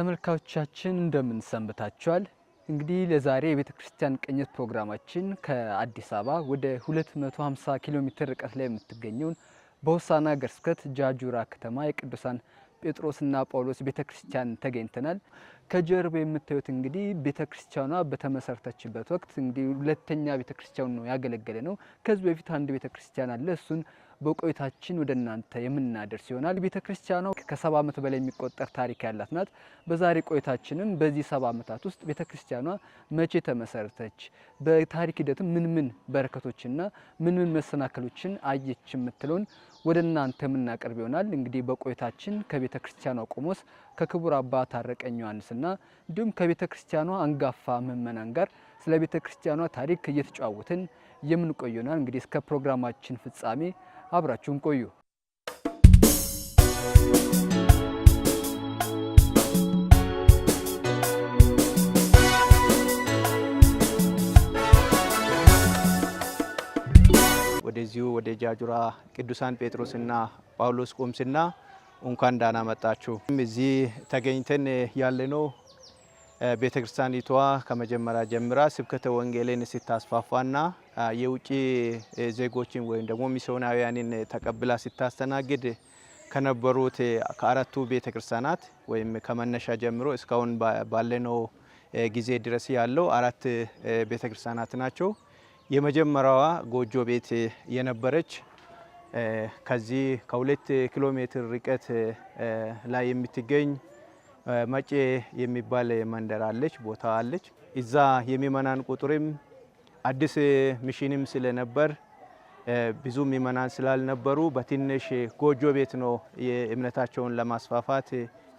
ተመልካቾቻችን እንደምን ሰንብታችኋል? እንግዲህ ለዛሬ የቤተ ክርስቲያን ቅኝት ፕሮግራማችን ከአዲስ አበባ ወደ 250 ኪሎ ሜትር ርቀት ላይ የምትገኘውን በሆሳዕና ሀገረ ስብከት ጃጁራ ከተማ የቅዱሳን ጴጥሮስና ጳውሎስ ቤተ ክርስቲያን ተገኝተናል። ከጀርባ የምታዩት እንግዲህ ቤተ ክርስቲያኗ በተመሰረተችበት ወቅት እንግዲህ ሁለተኛ ቤተ ክርስቲያን ነው ያገለገለ ነው። ከዚህ በፊት አንድ ቤተ ክርስቲያን አለ። እሱን በቆይታችን ወደ እናንተ የምናደርስ ይሆናል። ቤተ ክርስቲያኗ ከ70 ዓመት በላይ የሚቆጠር ታሪክ ያላት ናት። በዛሬ ቆይታችንም በዚህ 70 ዓመታት ውስጥ ቤተ ክርስቲያኗ መቼ ተመሰረተች፣ በታሪክ ሂደትም ምን ምን በረከቶችና ምን ምን መሰናክሎችን አየች የምትለውን ወደ እናንተ የምናቀርብ ይሆናል። እንግዲህ በቆይታችን ከቤተ ክርስቲያኗ ቆሞስ ከክቡር አባ ታረቀኝ ዮሐንስና እንዲሁም ከቤተ ክርስቲያኗ አንጋፋ ምእመናን ጋር ስለ ቤተ ክርስቲያኗ ታሪክ እየተጨዋወትን የምንቆይ ይሆናል። እንግዲህ እስከ ፕሮግራማችን ፍጻሜ አብራችሁን ቆዩ። ወደዚሁ ወደ ጃጁራ ቅዱሳን ጴጥሮስና ጳውሎስ ቁምስና እንኳን ደህና መጣችሁ። እዚህ ተገኝተን ያለነው ቤተ ክርስቲያኒቷ ከመጀመሪያ ጀምራ ስብከተ ወንጌልን ስታስፋፋና የውጭ ዜጎችን ወይም ደግሞ ሚስዮናውያንን ተቀብላ ስታስተናግድ ከነበሩት ከአራቱ ቤተ ክርስቲያናት ወይም ከመነሻ ጀምሮ እስካሁን ባለነው ጊዜ ድረስ ያለው አራት ቤተ ክርስቲያናት ናቸው። የመጀመሪያዋ ጎጆ ቤት የነበረች ከዚህ ከ2 ኪሎ ሜትር ርቀት ላይ የምትገኝ መጬ የሚባል መንደር አለች፣ ቦታ አለች። እዛ የሚመናን ቁጥርም አዲስ ሚሽንም ስለነበር ብዙ ምእመናን ስላልነበሩ በትንሽ ጎጆ ቤት ነው የእምነታቸውን ለማስፋፋት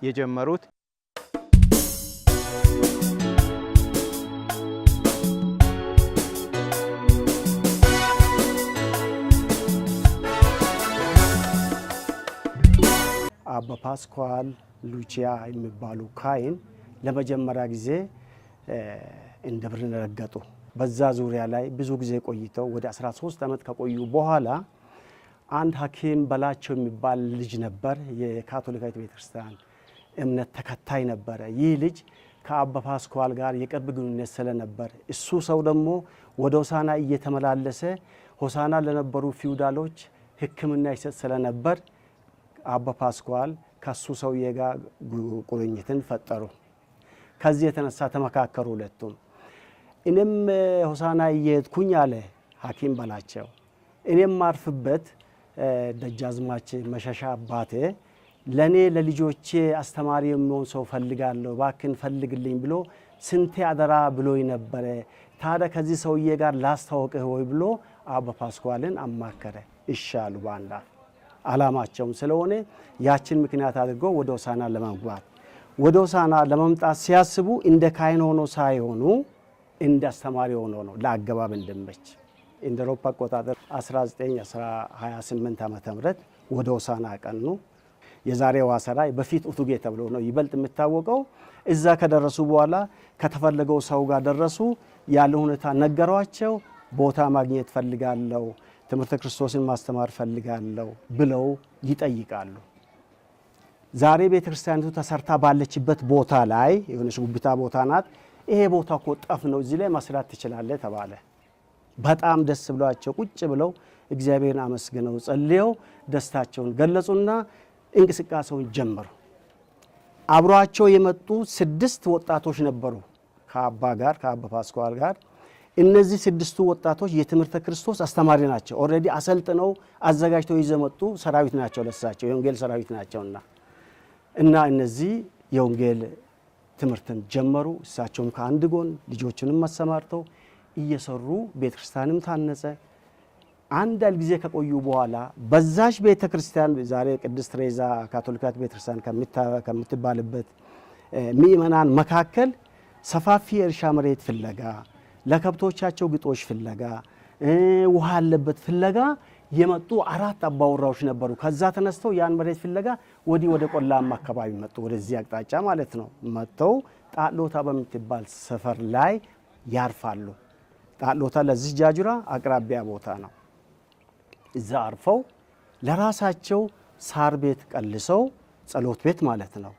የጀመሩት። አባ ፓስኳል ሉቺያ የሚባሉ ካህን ለመጀመሪያ ጊዜ ደብርን ረገጡ። በዛ ዙሪያ ላይ ብዙ ጊዜ ቆይተው ወደ 13 ዓመት ከቆዩ በኋላ አንድ ሐኪም በላቸው የሚባል ልጅ ነበር። የካቶሊካዊት ቤተክርስቲያን እምነት ተከታይ ነበረ። ይህ ልጅ ከአባ ፓስኳል ጋር የቅርብ ግንኙነት ስለነበር እሱ ሰው ደግሞ ወደ ሆሳና እየተመላለሰ ሆሳና ለነበሩ ፊውዳሎች ሕክምና ይሰጥ ስለነበር አባ ፓስኳል ከሱ ሰውዬ ጋር ቁርኝትን ፈጠሩ። ከዚህ የተነሳ ተመካከሩ ሁለቱም። እኔም ሆሳና እየሄድኩኝ አለ ሐኪም በላቸው፣ እኔም ማርፍበት ደጃዝማች መሸሻ አባቴ ለእኔ ለልጆቼ አስተማሪ የሚሆን ሰው ፈልጋለሁ፣ እባክህን ፈልግልኝ ብሎ ስንቴ አደራ ብሎኝ ነበረ። ታዲያ ከዚህ ሰውዬ ጋር ላስታወቅህ ወይ ብሎ አባ ፓስኳልን አማከረ። እሻሉ በአንድ አላማቸውም ስለሆነ ያችን ምክንያት አድርጎ ወደ ሆሳና ለመግባት ወደ ሆሳና ለመምጣት ሲያስቡ እንደ ካህን ሆኖ ሳይሆኑ እንደ አስተማሪ ሆኖ ነው ለአገባብ እንድመች። እንደ አውሮፓ አቆጣጠር 1928 ዓመተ ምህረት ወደ ሆሳና አቀኑ። የዛሬ ዋሰራይ በፊት ኡቱጌ ተብሎ ነው ይበልጥ የሚታወቀው። እዛ ከደረሱ በኋላ ከተፈለገው ሰው ጋር ደረሱ። ያለ ሁኔታ ነገሯቸው። ቦታ ማግኘት ፈልጋለሁ፣ ትምህርተ ክርስቶስን ማስተማር ፈልጋለሁ ብለው ይጠይቃሉ። ዛሬ ቤተክርስቲያኒቱ ተሰርታ ባለችበት ቦታ ላይ የሆነች ጉብታ ቦታ ናት። ይሄ ቦታ እኮ ጠፍ ነው፣ እዚህ ላይ መስራት ትችላለህ ተባለ። በጣም ደስ ብሏቸው ቁጭ ብለው እግዚአብሔርን አመስግነው ጸልየው ደስታቸውን ገለጹና እንቅስቃሴውን ጀመሩ። አብሯቸው የመጡ 6 ወጣቶች ነበሩ ከአባ ጋር ከአባ ፓስኳል ጋር። እነዚህ 6ቱ ወጣቶች የትምህርተ ክርስቶስ አስተማሪ ናቸው። already አሰልጥነው አዘጋጅተው ይዘው የመጡ ሰራዊት ናቸው። ለሳቸው የወንጌል ሰራዊት ናቸውና እና እነዚህ የወንጌል ትምህርትን ጀመሩ። እሳቸውም ከአንድ ጎን ልጆችንም አሰማርተው እየሰሩ ቤተክርስቲያንም ታነጸ። አንድ ያህል ጊዜ ከቆዩ በኋላ በዛች ቤተክርስቲያን ዛሬ ቅድስት ቴሬዛ ካቶሊካት ቤተክርስቲያን ከምትባልበት ምእመናን መካከል ሰፋፊ የእርሻ መሬት ፍለጋ፣ ለከብቶቻቸው ግጦሽ ፍለጋ፣ ውሃ ያለበት ፍለጋ የመጡ 4 አባወራዎች ነበሩ። ከዛ ተነስተው ያን መሬት ፍለጋ ወዲህ ወደ ቆላማ አካባቢ መጡ። ወደዚህ አቅጣጫ ማለት ነው። መጥተው ጣሎታ በምትባል ሰፈር ላይ ያርፋሉ። ጣሎታ ለዚህ ጃጁራ አቅራቢያ ቦታ ነው። እዛ አርፈው ለራሳቸው ሳር ቤት ቀልሰው ጸሎት ቤት ማለት ነው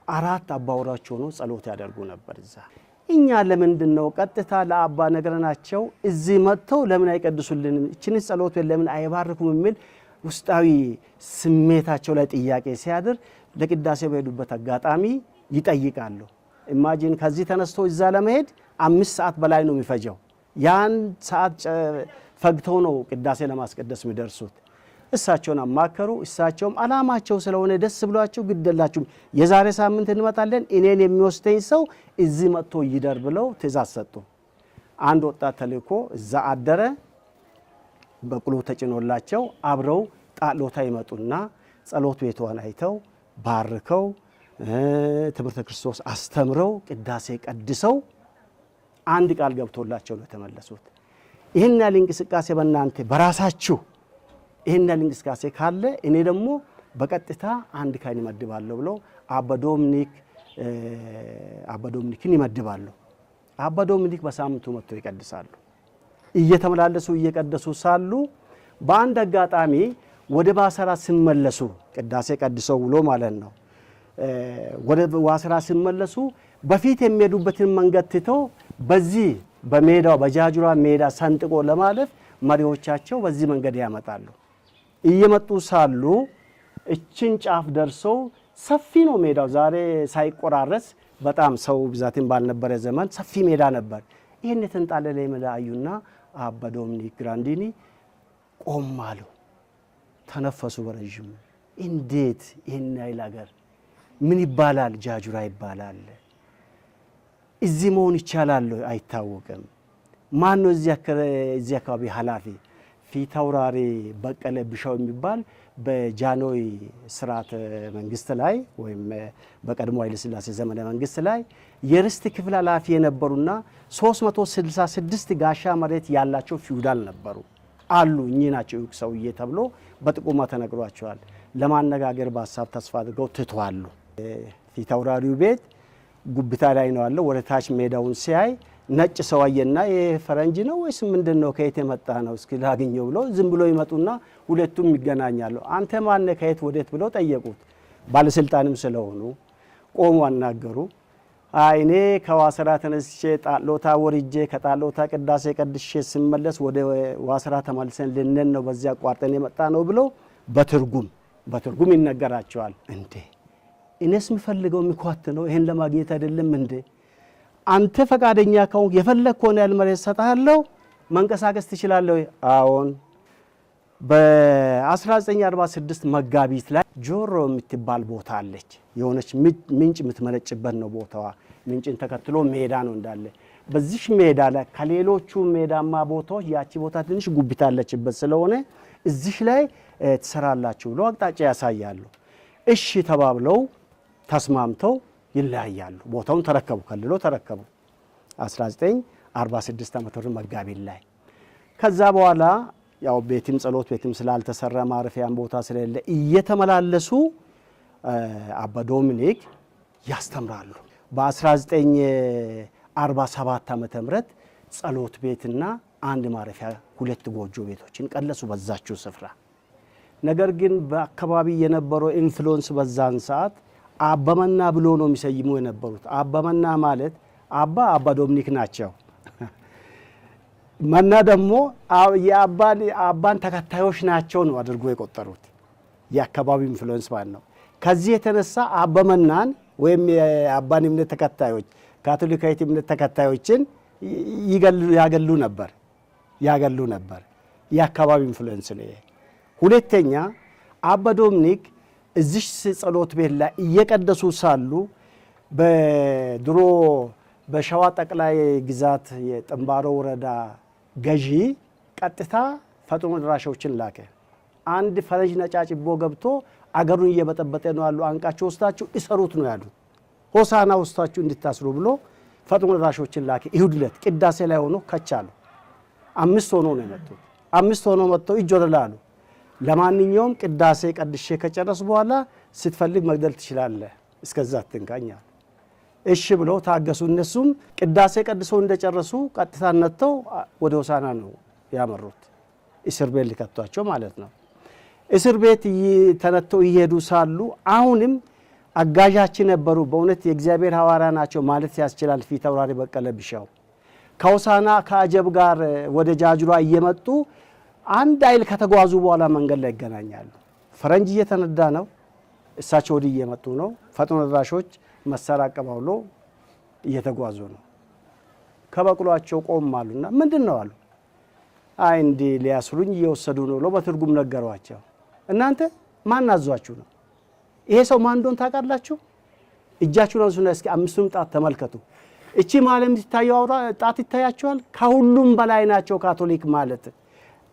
4 አባወራዎች ሆኖ ጸሎት ያደርጉ ነበር እዛ። እኛ ለምንድን ነው ቀጥታ ለአባ ነግረናቸው እዚህ መጥተው ለምን አይቀድሱልንም፣ እችን ጸሎት ለምን አይባርኩም የሚል ውስጣዊ ስሜታቸው ላይ ጥያቄ ሲያድር ለቅዳሴ በሄዱበት አጋጣሚ ይጠይቃሉ። Imagine ከዚህ ተነስቶ እዛ ለመሄድ 5 ሰዓት በላይ ነው የሚፈጀው። ያን ሰዓት ፈግተው ነው ቅዳሴ ለማስቀደስ የሚደርሱት። እሳቸውን አማከሩ። እሳቸውም አላማቸው ስለሆነ ደስ ብሏቸው ግደላችሁ፣ የዛሬ ሳምንት እንመጣለን፣ እኔን የሚወስደኝ ሰው እዚህ መጥቶ ይደር ብለው ትእዛዝ ሰጡ። አንድ ወጣት ተልኮ እዛ አደረ። በቅሎ ተጭኖላቸው አብረው ጣሎታ ይመጡና ጸሎት ቤቷን አይተው ባርከው ትምህርተ ክርስቶስ አስተምረው ቅዳሴ ቀድሰው አንድ ቃል ገብቶላቸው ነው የተመለሱት። ይህን ያህል እንቅስቃሴ በእናንተ በራሳችሁ ይህን ያህል እንቅስቃሴ ካለ እኔ ደግሞ በቀጥታ አንድ ካህን ይመድባለሁ ብለው አባ ዶሚኒክን ይመድባሉ። አባ ዶሚኒክ በሳምንቱ መጥተው ይቀድሳሉ። እየተመላለሱ እየቀደሱ ሳሉ በአንድ አጋጣሚ ወደ ባሰራ ሲመለሱ ቅዳሴ ቀድሰው ውሎ ማለት ነው። ወደ ዋሰራ ሲመለሱ በፊት የሚሄዱበትን መንገድ ትተው በዚህ በሜዳው በጃጁራ ሜዳ ሰንጥቆ ለማለፍ መሪዎቻቸው በዚህ መንገድ ያመጣሉ። እየመጡ ሳሉ እችን ጫፍ ደርሰው ሰፊ ነው ሜዳው፣ ዛሬ ሳይቆራረስ በጣም ሰው ብዛትን ባልነበረ ዘመን ሰፊ ሜዳ ነበር። ይህን የተንጣለለ ሜዳ አዩና አባ ዶሚኒክ ግራንዲኒ ቆም አሉ። ተነፈሱ በረዥሙ። እንዴት ይህን ያህል አገር ምን ይባላል? ጃጁራ ይባላል። እዚህ መሆን ይቻላል አይታወቅም። ማን ነው እዚህ አካባቢ ኃላፊ? ፊታውራሪ በቀለ ቢሻው የሚባል በጃኖይ ስርዓተ መንግስት ላይ ወይም በቀድሞ ኃይለ ሥላሴ ዘመነ መንግስት ላይ የርስት ክፍል ኃላፊ የነበሩና 366 ጋሻ መሬት ያላቸው ፊውዳል ነበሩ አሉ። እኚህ ናቸው ሰውዬ ተብሎ በጥቆማ ተነግሯቸዋል። ለማነጋገር በሀሳብ ተስፋ አድርገው ትተዋሉ። ፊታውራሪው ቤት ጉብታ ላይ ነው ያለው። ወደ ታች ሜዳውን ሲያይ ነጭ ሰው አየና ይሄ ፈረንጅ ነው ወይስ ምንድን ነው? ከየት የመጣ ነው? እስኪ ላግኘው ብሎ ዝም ብሎ ይመጡና ሁለቱም ይገናኛሉ። አንተ ማነህ? ከየት ወዴት ብለው ጠየቁት። ባለስልጣንም ስለሆኑ ቆሙ፣ አናገሩ። አይ እኔ ከዋሰራ ተነስቼ ጣሎታ ወርጄ ከጣሎታ ቅዳሴ ቀድሼ ስመለስ ወደ ዋሰራ ተመልሰን ልነን ነው በዚያ አቋርጠን የመጣ ነው ብሎ በትርጉም ይነገራቸዋል። እንዴ እኔስ የምፈልገው የሚኳትነው ይሄን ለማግኘት አይደለም እንዴ? አንተ ፈቃደኛ ከሆንክ የፈለግከውን ያህል መሬት እሰጥሃለሁ፣ መንቀሳቀስ ትችላለህ ወይ? አዎን። በ1946 መጋቢት ላይ ጆሮ የምትባል ቦታ አለች። የሆነች ምንጭ የምትመነጭበት ነው ቦታዋ። ምንጭን ተከትሎ ሜዳ ነው እንዳለ። በዚህ ሜዳ ላይ ከሌሎቹ ሜዳማ ቦታዎች ያቺ ቦታ ትንሽ ጉብታ ያለችበት ስለሆነ እዚህ ላይ ትሰራላችሁ ብሎ አቅጣጫ ያሳያሉ። እሺ ተባብለው ተስማምተው ይለያያሉ። ቦታውን ተረከቡ፣ ከልሎ ተረከቡ 1946 ዓመተ ምህረት መጋቢት ላይ። ከዛ በኋላ ያው ቤትም ጸሎት ቤትም ስላልተሰራ ማረፊያም ቦታ ስለሌለ እየተመላለሱ አባ ዶሚኒክ ያስተምራሉ። በ1947 ዓመተ ምህረት ጸሎት ቤትና አንድ ማረፊያ ሁለት ጎጆ ቤቶችን ቀለሱ በዛችው ስፍራ። ነገር ግን በአካባቢ የነበረው influence በዛን ሰዓት አባመና ብሎ ነው የሚሰይሙ የነበሩት። አባመና ማለት አባ ዶሚኒክ ናቸው። መና ደግሞ የአባን ተከታዮች ናቸው ነው አድርጎ የቆጠሩት። የአካባቢው influence ማለት ነው። ከዚህ የተነሳ አባመናን ወይም የአባን እምነት ተከታዮች ካቶሊካዊት እምነት ተከታዮችን ያገሉ ነበር ያገሉ ነበር። የአካባቢ influence ነው ይሄ። ሁለተኛ አባ ዶሚኒክ እዚህ ጸሎት ቤት ላይ እየቀደሱ ሳሉ በድሮ በሸዋ ጠቅላይ ግዛት የጥንባሮ ወረዳ ገዢ ቀጥታ ፈጥኖ ደራሾችን ላከ። አንድ ፈረንጅ ነጫጭቦ ገብቶ አገሩን እየበጠበጠ ነው ያሉ፣ አንቃችሁ ወስዳችሁ እሰሩት ነው ያሉት። ሆሳና ወስዳችሁ እንድታስሩ ብሎ ፈጥኖ ደራሾችን ላከ። እሁድ ዕለት ቅዳሴ ላይ ሆኖ ከቻሉ 5 ሆኖ ነው የመጡት። 5 ሆኖ መጥተው እጅ ወደ ላይ አሉ። ለማንኛውም ቅዳሴ ቀድሼ ከጨረሱ በኋላ ስትፈልግ መግደል ትችላለህ፣ እስከዛ አትንካኝ አሉ። እሺ ብለው ታገሱ። እነሱም ቅዳሴ ቀድሰው እንደጨረሱ ቀጥታ ነጥተው ወደ ሆሳና ነው ያመሩት። እስር ቤት ሊከቷቸው ማለት ነው። እስር ቤት ተነተው እየሄዱ ሳሉ አሁንም አጋዣችን ነበሩ። በእውነት የእግዚአብሔር ሐዋርያ ናቸው ማለት ያስችላል። ፊታውራሪ በቀለ ቢሻው ከሆሳዕና ከአጀብ ጋር ወደ ጃጁራ እየመጡ አንድ አይል ከተጓዙ በኋላ መንገድ ላይ ይገናኛሉ። ፈረንጅ እየተነዳ ነው፣ እሳቸው ወዲህ እየመጡ ነው። ፈጥኖ ደራሾች መሳሪያ አቀባብሎ እየተጓዙ ነው። ከበቅሏቸው ቆም አሉና ምንድን ነው አሉ። አይ እንዲህ ሊያስሩኝ እየወሰዱ ነው ብለው በትርጉም ነገሯቸው። እናንተ ማን አዟችሁ ነው? ይሄ ሰው ማን እንደሆነ ታውቃላችሁ? እጃችሁን አንሱና እስኪ አምስቱን ጣት ተመልከቱ። እቺ ማለት የምትታየው አውራ ጣት ይታያቸዋል። ከሁሉም በላይ ናቸው። ካቶሊክ ማለት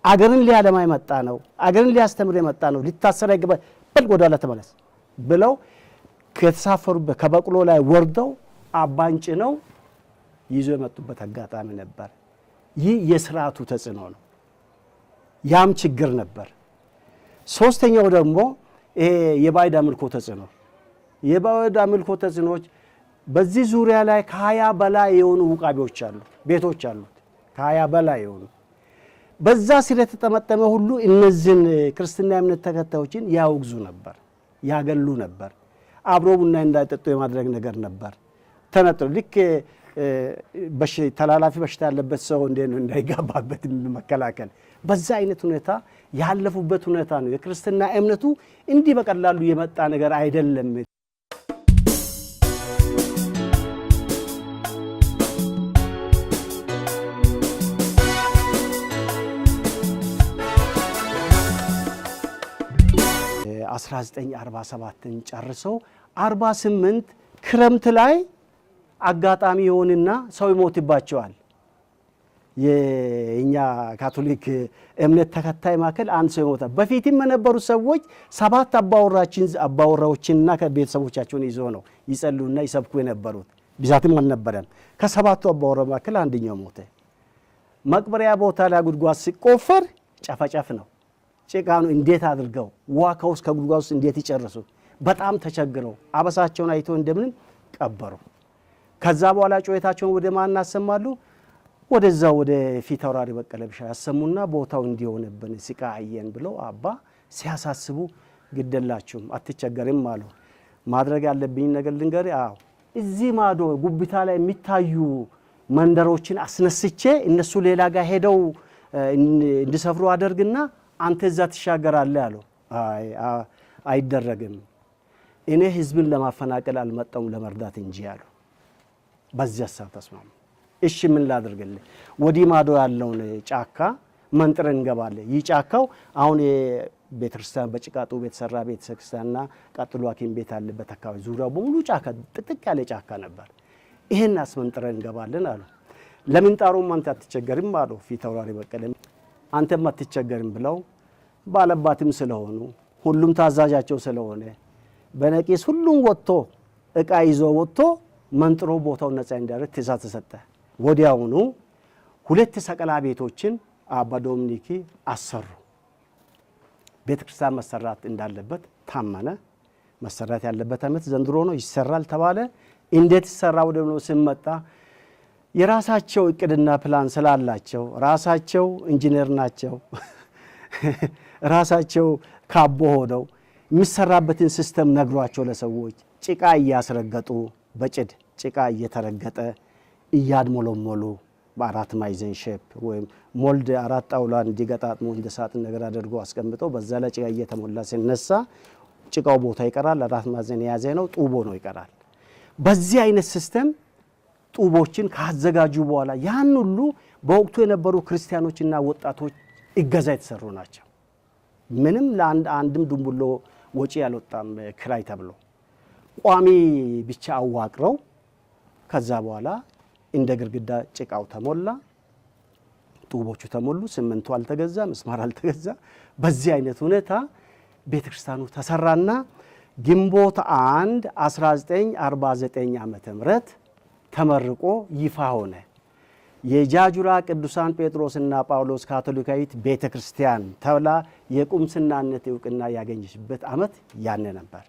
አገርን ሊያለማ የመጣ ነው። አገርን ሊያስተምር የመጣ ነው። ሊታሰር አይገባ፣ በል ወደ ተመለስ ብለው ከተሳፈሩበት ከበቅሎ ላይ ወርደው አባን ጭነው ይዞ የመጡበት አጋጣሚ ነበር። ይህ የስርዓቱ ተጽዕኖ ነው። ያም ችግር ነበር። ሶስተኛው ደግሞ ይሄ የባዕድ አምልኮ ተጽዕኖ፣ የባዕድ አምልኮ ተጽዕኖዎች በዚህ ዙሪያ ላይ ከ20 በላይ የሆኑ ውቃቢዎች አሉ፣ ቤቶች አሉት። ከ20 በላይ የሆኑ በዛ ስር የተጠመጠመ ሁሉ እነዚህን ክርስትና እምነት ተከታዮችን ያወግዙ ነበር፣ ያገሉ ነበር። አብሮ ቡና እንዳይጠጡ የማድረግ ነገር ነበር። ተነጥሎ ልክ ተላላፊ በሽታ ያለበት ሰው እንዴት ነው እንዳይጋባበት መከላከል፣ በዛ አይነት ሁኔታ ያለፉበት ሁኔታ ነው። የክርስትና እምነቱ እንዲህ በቀላሉ የመጣ ነገር አይደለም። 1947ን ጨርሰው 48 ክረምት ላይ አጋጣሚ የሆንና ሰው ይሞትባቸዋል። የእኛ ካቶሊክ እምነት ተከታይ መካከል አንድ ሰው ይሞታል። በፊትም የነበሩ ሰዎች 7 አባወራዎችንና ቤተሰቦቻቸውን ይዞ ነው ይጸልዩና ይሰብኩ የነበሩት። ብዛትም አልነበረም። ከሰባቱ አባወራ መካከል አንደኛው ሞተ። መቅበሪያ ቦታ ላይ ጉድጓድ ሲቆፈር ጨፈጨፍ ነው፣ ጭቃ ነው። እንዴት አድርገው ውሃ ከውስጥ ከጉድጓድ ውስጥ እንዴት ይጨርሱ? በጣም ተቸግረው አበሳቸውን አይቶ እንደምንም ቀበሩ። ከዛ በኋላ ጩኸታቸውን ወደ ማን አሰማሉ? ወደዛው ወደ ፊታውራሪ በቀለ ቢሻው ያሰሙና ቦታው እንዲሆንብን ሲቃየን ብለው አባ ሲያሳስቡ፣ ግደላችሁም አትቸገርም አሉ። ማድረግ ያለብኝ ነገር ልንገር። አዎ እዚህ ማዶ ጉብታ ላይ የሚታዩ መንደሮችን አስነስቼ እነሱ ሌላ ጋር ሄደው እንዲሰፍሩ አደርግና አንተ እዛ ትሻገራለህ አሉ። አይ አይደረግም፣ እኔ ህዝብን ለማፈናቀል አልመጣሁም ለመርዳት እንጂ አሉ። በዚህ ሀሳብ ተስማሙ። እሺ ምን ላድርግልህ? ወዲህ ማዶ ያለውን ጫካ መንጥረን እንገባለን። ይህ ጫካው አሁን የቤተክርስቲያን በጭቃ ጡብ የተሰራ ቤተክርስቲያንና ቀጥሎ ሐኪም ቤት ያለበት አካባቢ ዙሪያው በሙሉ ጫካ ጥቅጥቅ ያለ ጫካ ነበር። ይሄን አስመንጥረን እንገባለን አሉ። ለምንጣሩም አንተ አትቸገርም አሉ ፊታውራሪ በቀለ። አንተም አትቸገርም ብለው ባለባትም ስለሆኑ ሁሉም ታዛዣቸው ስለሆነ በነቂስ ሁሉም ወጥቶ እቃ ይዞ ወጥቶ መንጥሮ ቦታውን ነፃ እንዲያደርግ ትእዛዝ ተሰጠ። ወዲያውኑ 2 ሰቀላ ቤቶችን አባ ዶሚኒክ አሰሩ። ቤተክርስቲያን መሰራት እንዳለበት ታመነ። መሰራት ያለበት ዓመት ዘንድሮ ነው፣ ይሰራል ተባለ። እንዴት ይሰራ ወደ ብሎ ስመጣ የራሳቸው እቅድና ፕላን ስላላቸው ራሳቸው ኢንጂነር ናቸው። ራሳቸው ካቦ ሆነው የሚሰራበትን system ነግሯቸው ለሰዎች ጭቃ እያስረገጡ በጭድ ጭቃ እየተረገጠ እያድሞለሞሉ በአራት ማዕዘን shape ወይም mold አራት ጣውላ እንዲገጣጥሞ እንደ ሳጥን ነገር አድርጎ አስቀምጠው በዛ ላይ ጭቃ እየተሞላ ሲነሳ ጭቃው ቦታ ይቀራል። አራት ማዕዘን የያዘ ነው፣ ጡቦ ነው ይቀራል። በዚህ አይነት system ጡቦችን ካዘጋጁ በኋላ ያን ሁሉ በወቅቱ የነበሩ ክርስቲያኖችና ወጣቶች እገዛ የተሰሩ ናቸው። ምንም ለአንድ አንድም ድንቡሎ ወጪ ያልወጣም ክራይ ተብሎ ቋሚ ብቻ አዋቅረው ከዛ በኋላ እንደ ግድግዳ ጭቃው ተሞላ፣ ጡቦቹ ተሞሉ። ሲሚንቶ አልተገዛ፣ ምስማር አልተገዛ። በዚህ አይነት ሁኔታ ቤተክርስቲያኑ ተሰራና ግንቦት 1 1949 ዓመተ ምህረት ተመርቆ ይፋ ሆነ። የጃጁራ ቅዱሳን ጴጥሮስና ጳውሎስ ካቶሊካዊት ቤተክርስቲያን ተብላ የቁምስናነት እውቅና ያገኘችበት ዓመት ያነ ነበር።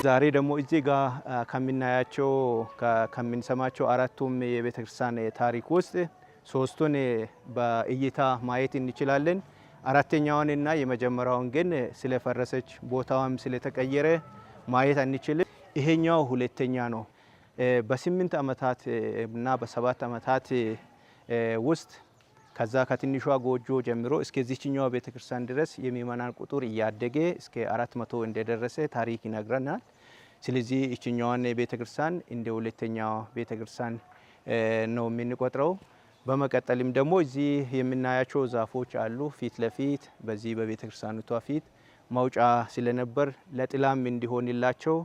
ዛሬ ደግሞ እዚህ ጋር ከምናያቸው ከምንሰማቸው አራቱም የቤተ ክርስቲያን ታሪክ ውስጥ ሶስቱን በእይታ ማየት እንችላለን። አራተኛውንና የመጀመሪያውን ግን ስለፈረሰች ቦታዋም ስለተቀየረ ማየት አንችልም። ይሄኛው ሁለተኛ ነው። በ8 ዓመታት እና በ7 ዓመታት ውስጥ ከዛ ከትንሿ ጎጆ ጀምሮ እስከዚህኛው ቤተክርስቲያን ድረስ የሚመናን ቁጥር እያደገ እስከ 400 እንደደረሰ ታሪክ ይነግረናል። ስለዚህ ይችኛዋን ቤተክርስቲያን እንደ ሁለተኛው ቤተክርስቲያን ነው የምንቆጥረው። በመቀጠልም ደግሞ እዚህ የምናያቸው ዛፎች አሉ። ፊት ለፊት በዚህ በቤተክርስቲያኒቷ ፊት መውጫ ስለነበር ለጥላም እንዲሆንላቸው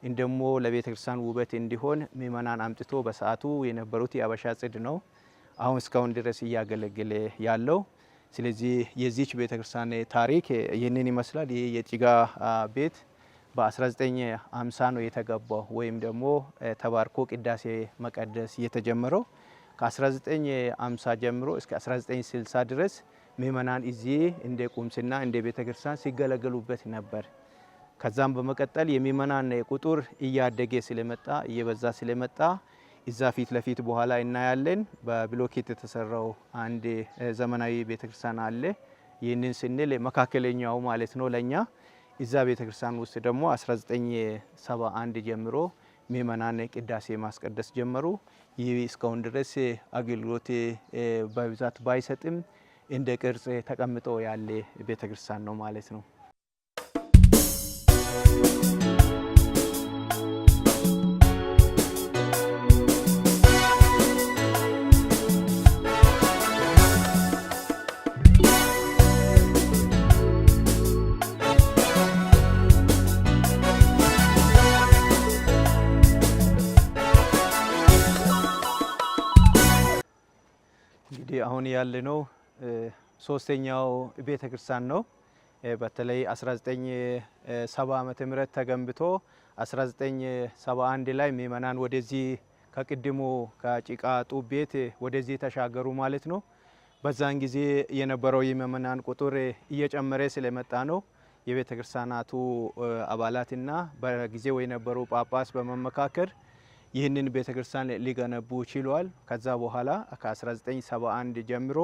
እንደሞ ለቤተክርስቲያን ውበት እንዲሆን ምእመናን አምጥቶ በሰዓቱ የነበሩት የአበሻ ጽድ ነው አሁን እስካሁን ድረስ እያገለገለ ያለው። ስለዚህ የዚች ቤተክርስቲያን ታሪክ ይህንን ይመስላል። ይህ የጭጋ ቤት በ1950 ነው የተገባው ወይም ደግሞ ተባርኮ ቅዳሴ መቀደስ የተጀመረው። ከ1950 ጀምሮ እስከ 1960 ድረስ ምእመናን እዚህ እንደ ቁምስና እንደ ቤተክርስቲያን ሲገለገሉበት ነበር። ከዛም በመቀጠል የምእመናን ቁጥር እያደገ ስለመጣ እየበዛ ስለመጣ እዛ ፊት ለፊት በኋላ እናያለን። በብሎኬት የተሰራው አንድ ዘመናዊ ቤተክርስቲያን አለ። ይህንን ስንል መካከለኛው ማለት ነው ለኛ። እዛ ቤተክርስቲያን ውስጥ ደግሞ 1971 ጀምሮ ምእመናን ቅዳሴ ማስቀደስ ጀመሩ። ይህ እስካሁን ድረስ አገልግሎት በብዛት ባይሰጥም እንደ ቅርጽ ተቀምጦ ያለ ቤተክርስቲያን ነው ማለት ነው። እንግዲህ አሁን ያለነው ሶስተኛው ቤተክርስቲያን ነው። በተለይ 1970 ዓመተ ምህረት ተገንብቶ 1971 ላይ ምእመናን ወደዚህ ከቅድሙ ከጭቃ ጡብ ቤት ወደዚህ ተሻገሩ ማለት ነው። በዛን ጊዜ የነበረው የምእመናን ቁጥር እየጨመረ ስለመጣ ነው የቤተ ክርስቲያናቱ አባላትና በጊዜው የነበሩ ጳጳስ በመመካከር ይህንን ቤተ ክርስቲያን ሊገነቡ ችሏል። ከዛ በኋላ ከ1971 ጀምሮ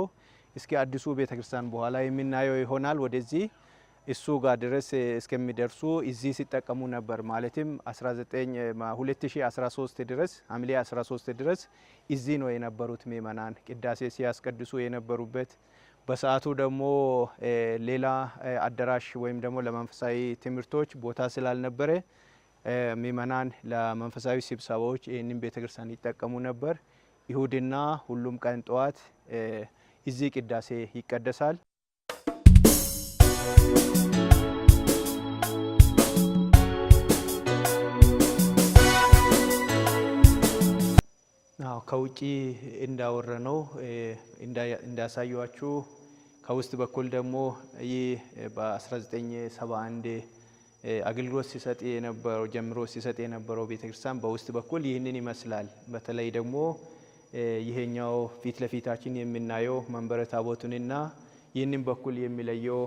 እስከ አዲሱ ቤተ ክርስቲያን በኋላ የምናየው ይሆናል። ወደዚህ እሱ ጋር ድረስ እስከሚደርሱ እዚህ ሲጠቀሙ ነበር። ማለትም 2013 ድረስ ሐምሌ 13 ድረስ እዚህ ነው የነበሩት ምእመናን ቅዳሴ ሲያስቀድሱ የነበሩበት። በሰዓቱ ደግሞ ሌላ አዳራሽ ወይም ደግሞ ለመንፈሳዊ ትምህርቶች ቦታ ስላልነበረ ምእመናን ለመንፈሳዊ ስብሰባዎች ይህንን ቤተክርስቲያን ይጠቀሙ ነበር። እሁድና ሁሉም ቀን ጠዋት እዚህ ቅዳሴ ይቀደሳል። ከውጪ እንዳወረነው እንዳሳዩችሁ ከውስጥ በኩል ደግሞ ይህ በ1971 አገልግሎት ሲሰጥ የነበረው ጀምሮ ሲሰጥ የነበረው ቤተክርስቲያን በውስጥ በኩል ይህንን ይመስላል። በተለይ ደግሞ ይሄኛው ፊት ለፊታችን የምናየው መንበረ ታቦቱንና ይህንን በኩል የሚለየው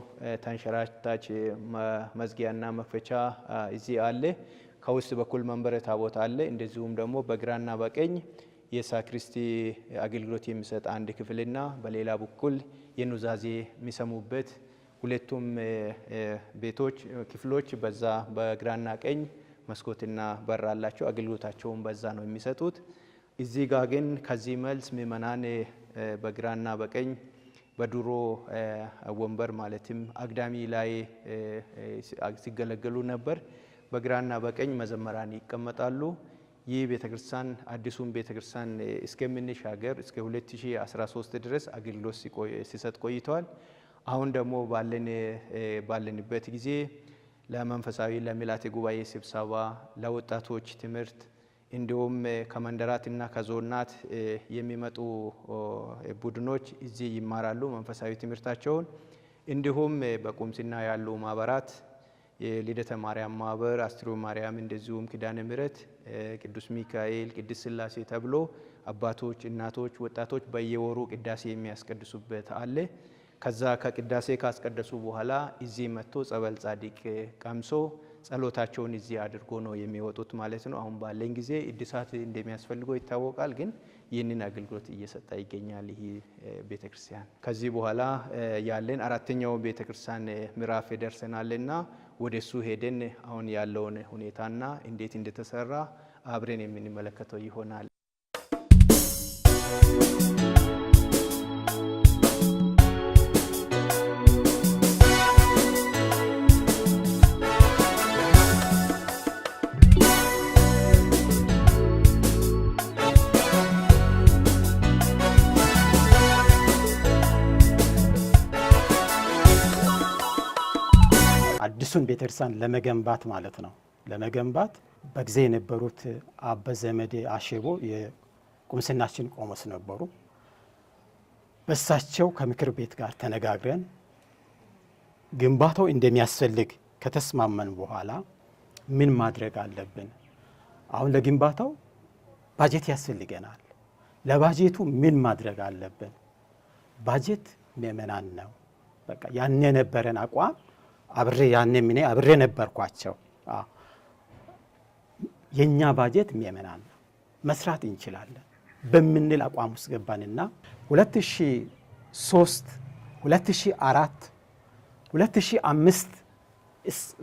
ተንሸራታች መዝጊያና መክፈቻ እዚህ አለ። ከውስጥ በኩል መንበረ ታቦት አለ። እንደዚሁም ደግሞ በግራና በቀኝ የሳክሪስቲ አገልግሎት የሚሰጥ አንድ ክፍልና በሌላ በኩል የኑዛዜ የሚሰሙበት ሁለቱም ቤቶች ክፍሎች በዛ በግራና ቀኝ መስኮትና በር አላቸው። አገልግሎታቸውን በዛ ነው የሚሰጡት። እዚህ ጋር ግን ከዚህ መልስ ምእመናን በግራና በቀኝ በድሮ ወንበር ማለትም አግዳሚ ላይ ሲገለገሉ ነበር። በግራና በቀኝ መዘመራን ይቀመጣሉ። ይህ ቤተክርስቲያን አዲሱን ቤተክርስቲያን እስከምንሻገር እስከ 2013 ድረስ አገልግሎት ሲሰጥ ቆይተዋል። አሁን ደግሞ ባለንበት ጊዜ ለመንፈሳዊ ለምልዓተ ጉባኤ ስብሰባ፣ ለወጣቶች ትምህርት እንዲሁም ከመንደራትና ከዞናት የሚመጡ ቡድኖች እዚህ ይማራሉ መንፈሳዊ ትምህርታቸውን። እንዲሁም በቁምስና ያሉ ማህበራት የልደተ ማርያም ማህበር፣ አስትሮ ማርያም፣ እንደዚሁም ኪዳነ ምሕረት፣ ቅዱስ ሚካኤል፣ ቅድስት ስላሴ ተብሎ አባቶች፣ እናቶች፣ ወጣቶች በየወሩ ቅዳሴ የሚያስቀድሱበት አለ። ከዛ ከቅዳሴ ካስቀደሱ በኋላ እዚህ መጥቶ ጸበል ጻድቅ ቀምሶ ጸሎታቸውን እዚህ አድርጎ ነው የሚወጡት ማለት ነው። አሁን ባለን ጊዜ እድሳት እንደሚያስፈልገው ይታወቃል። ግን ይህንን አገልግሎት እየሰጠ ይገኛል ይህ ቤተክርስቲያን። ከዚህ በኋላ ያለን አራተኛው ቤተክርስቲያን ምዕራፍ ደርሰናልና ወደሱ ሄደን አሁን ያለውን ሁኔታና እንዴት እንደተሰራ አብረን የምንመለከተው ይሆናል። አዲሱን ቤተክርስቲያን ለመገንባት ማለት ነው። ለመገንባት በጊዜ የነበሩት አበ ዘመዴ አሼቦ የቁምስናችን ቆሞስ ነበሩ። በሳቸው ከምክር ቤት ጋር ተነጋግረን ግንባታው እንደሚያስፈልግ ከተስማመን በኋላ ምን ማድረግ አለብን? አሁን ለግንባታው ባጀት ያስፈልገናል። ለባጀቱ ምን ማድረግ አለብን? ባጀት ምእመናን ነው። በቃ ያን የነበረን አቋም አብሬ ያኔ ምን አብሬ ነበርኳቸው። የኛ ባጀት ምእመናን ነው፣ መስራት እንችላለን በምንል አቋም ውስጥ ገባንና 2003፣ 2004፣ 2005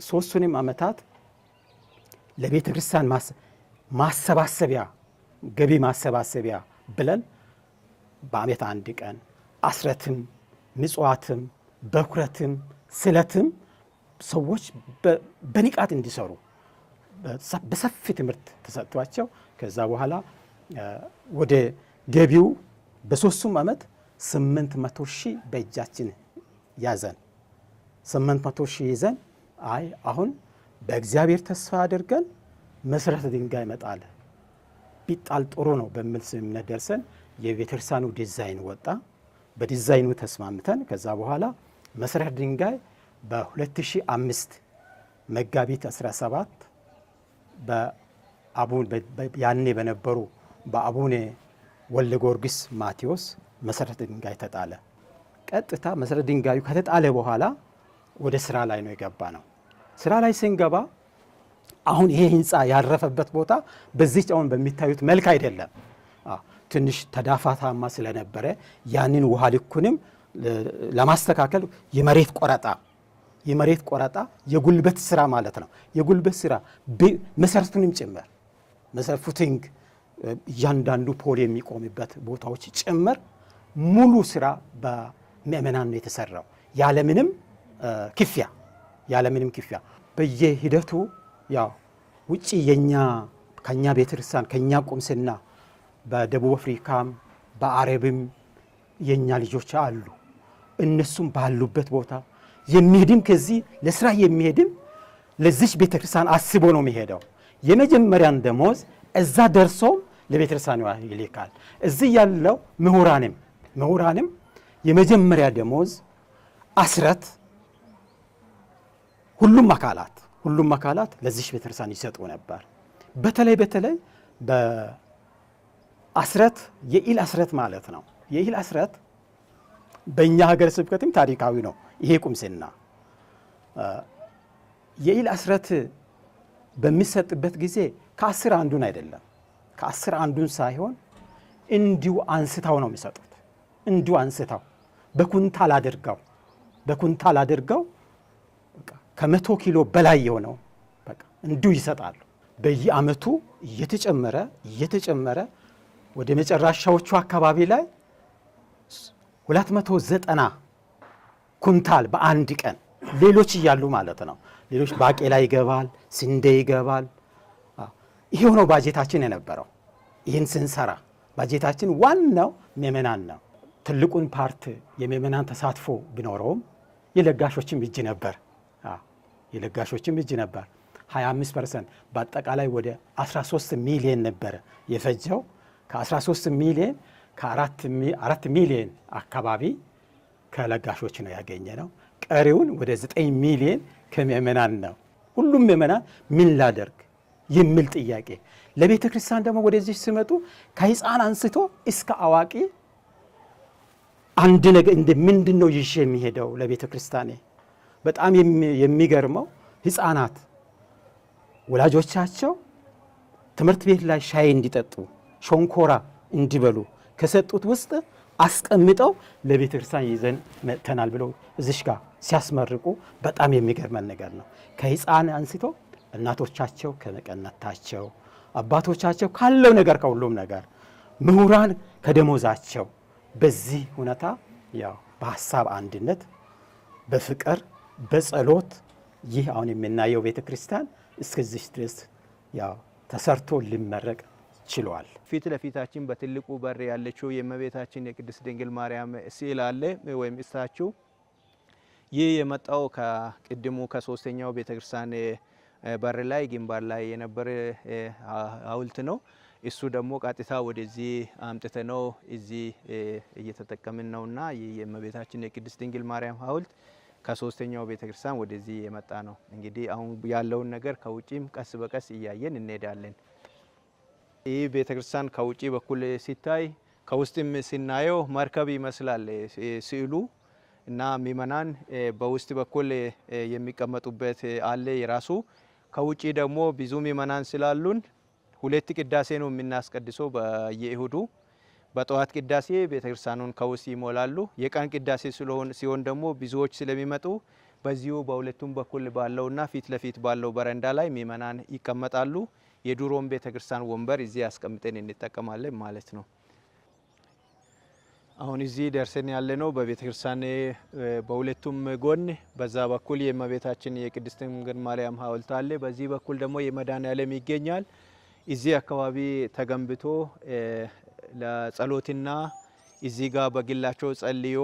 ሶስቱንም ዓመታት ለቤተ ክርስቲያን ማሰባሰቢያ ገቢ ማሰባሰቢያ ብለን በዓመት አንድ ቀን አስረትም ምጽዋትም በኩረትም ስለትም ሰዎች በንቃት እንዲሰሩ በሰፊ ትምህርት ተሰጥቷቸው ከዛ በኋላ ወደ ገቢው በሶስቱም ዓመት 800,000 በእጃችን ያዘን። 800,000 ይዘን አይ አሁን በእግዚአብሔር ተስፋ አድርገን መሰረተ ድንጋይ መጣል ቢጣል ጥሩ ነው በሚል ስምምነት ደርሰን የቤተክርስቲያኑ ዲዛይን ወጣ። በዲዛይኑ ተስማምተን ከዛ በኋላ መሰረተ ድንጋይ በ2005 መጋቢት 17 ያኔ በነበሩ በአቡነ ወልደ ጊዮርጊስ ማቴዎስ መሰረተ ድንጋይ ተጣለ። ቀጥታ መሰረተ ድንጋዩ ከተጣለ በኋላ ወደ ስራ ላይ ነው የገባ ነው። ስራ ላይ ስንገባ አሁን ይሄ ህንፃ ያረፈበት ቦታ በዚች አሁን በሚታዩት መልክ አይደለም። ትንሽ ተዳፋታማ ስለነበረ ያንን ውሃ ልኩንም ለማስተካከል የመሬት ቆረጣ የጉልበት ስራ ማለት ነው። የጉልበት ስራ መሰረቱንም ጭምር መሰረት footing፣ እያንዳንዱ pole የሚቆምበት ቦታዎች ጭምር ሙሉ ስራ በምእመናን ነው የተሰራው ያለምንም ክፍያ። በየሂደቱ ያው ውጭ የኛ ከኛ ቤተክርስቲያን ከኛ ቁምስና በደቡብ አፍሪካም በአረብም የኛ ልጆች አሉ። እነሱም ባሉበት ቦታ የሚሄድም ከዚህ ለስራ የሚሄድም ለዚች ቤተክርስቲያን አስቦ ነው የሚሄደው። የመጀመሪያን ደሞዝ እዛ ደርሶ ለቤተክርስቲያን ይልካል። እዚህ ያለው ምሁራንም የመጀመሪያ ደሞዝ አስረት ሁሉም አካላት ለዚች ቤተክርስቲያን ይሰጡ ነበር። በተለይ በተለይ በአስረት የኢል አስረት ማለት ነው። የኢል አስረት በእኛ ሀገረ ስብከትም ታሪካዊ ነው። ይሄ ቁምስና የኢል አስረት በሚሰጥበት ጊዜ ከአስር አንዱን አይደለም፣ ከአስር አንዱን ሳይሆን እንዲሁ አንስተው ነው የሚሰጡት። እንዲሁ አንስተው በኩንታል አድርገው ከ100 ኪሎ በላይ የሆነው በቃ እንዲሁ ይሰጣሉ። በየዓመቱ እየተጨመረ እየተጨመረ ወደ መጨረሻዎቹ አካባቢ ላይ 290 ኩንታል በአንድ ቀን ሌሎች እያሉ ማለት ነው። ሌሎች ባቄላ ይገባል፣ ስንዴ ይገባል። ይሄው ነው ባጀታችን የነበረው። ይህን ስንሰራ ባጀታችን ዋናው ምእመናን ነው። ትልቁን part የምእመናን ተሳትፎ ቢኖረውም የለጋሾችም እጅ ነበር የለጋሾችም እጅ ነበር። 25% በአጠቃላይ ወደ 13 ሚሊየን ነበረ የፈጀው። ከ13 ሚሊየን ከ4 ሚሊየን አካባቢ ከለጋሾች ነው ያገኘነው። ቀሪውን ወደ 9 ሚሊየን ከምእመናን ነው። ሁሉም ምእመናን ምን ላደርግ የሚል ጥያቄ ለቤተ ክርስቲያን ደግሞ ወደዚህ ሲመጡ ከሕፃን አንስቶ እስከ አዋቂ አንድ ነገር እንደ ምንድን ነው ይዤ የሚሄደው ለቤተ ክርስቲያኔ? በጣም የሚገርመው ሕፃናት ወላጆቻቸው ትምህርት ቤት ላይ ሻይ እንዲጠጡ ሸንኮራ እንዲበሉ ከሰጡት ውስጥ አስቀምጠው ለቤተ ክርስቲያን ይዘን መጥተናል ብለው እዚሽ ጋር ሲያስመርቁ በጣም የሚገርመን ነገር ነው። ከሕፃን አንስቶ እናቶቻቸው ከመቀነታቸው፣ አባቶቻቸው ካለው ነገር ከሁሉም ነገር፣ ምሁራን ከደሞዛቸው በዚህ ሁኔታ ያው በሀሳብ አንድነት፣ በፍቅር፣ በጸሎት ይህ አሁን የምናየው ቤተ ክርስቲያን እስከዚህ ድረስ ያው ተሰርቶ ሊመረቅ ችሏል። ፊት ለፊታችን በትልቁ በር ያለችው የእመቤታችን የቅድስት ድንግል ማርያም ስዕል አለ ወይም statue። ይህ የመጣው ከቅድሙ ከሶስተኛው ቤተክርስቲያን በር ላይ ግንባር ላይ የነበረ ሐውልት ነው። እሱ ደግሞ ቀጥታ ወደዚህ አምጥተ ነው እዚህ እየተጠቀምን ነውና ይህ የእመቤታችን የቅድስት ድንግል ማርያም ሐውልት ከሶስተኛው ቤተክርስቲያን ወደዚህ የመጣ ነው። እንግዲህ አሁን ያለውን ነገር ከውጪም ቀስ በቀስ እያየን እንሄዳለን። ይህ ቤተክርስቲያን ከውጪ በኩል ሲታይ ከውስጥም ስናየው መርከብ ይመስላል ስዕሉ እና ምእመናን በውስጥ በኩል የሚቀመጡበት አለ የራሱ። ከውጪ ደግሞ ብዙ ምእመናን ስላሉን ሁለት ቅዳሴ ነው የምናስቀድሰው በየእሁዱ። በጠዋት ቅዳሴ ቤተክርስቲያኑን ከውስጥ ይሞላሉ። የቀን ቅዳሴ ሲሆን ደግሞ ብዙዎች ስለሚመጡ በዚሁ በሁለቱም በኩል ባለውና ፊት ለፊት ባለው በረንዳ ላይ ምእመናን ይቀመጣሉ። የድሮን ቤተክርስቲያን ወንበር እዚህ አስቀምጠን እንጠቀማለን ማለት ነው። አሁን እዚህ ደርሰን ያለነው በቤተክርስቲያን በሁለቱም ጎን በዛ በኩል የእመቤታችን የቅድስት ድንግል ማርያም ሐውልት አለ። በዚህ በኩል ደግሞ የመድኃኔዓለም ይገኛል። እዚህ አካባቢ ተገንብቶ ለጸሎትና እዚህ ጋር በግላቸው ጸልዮ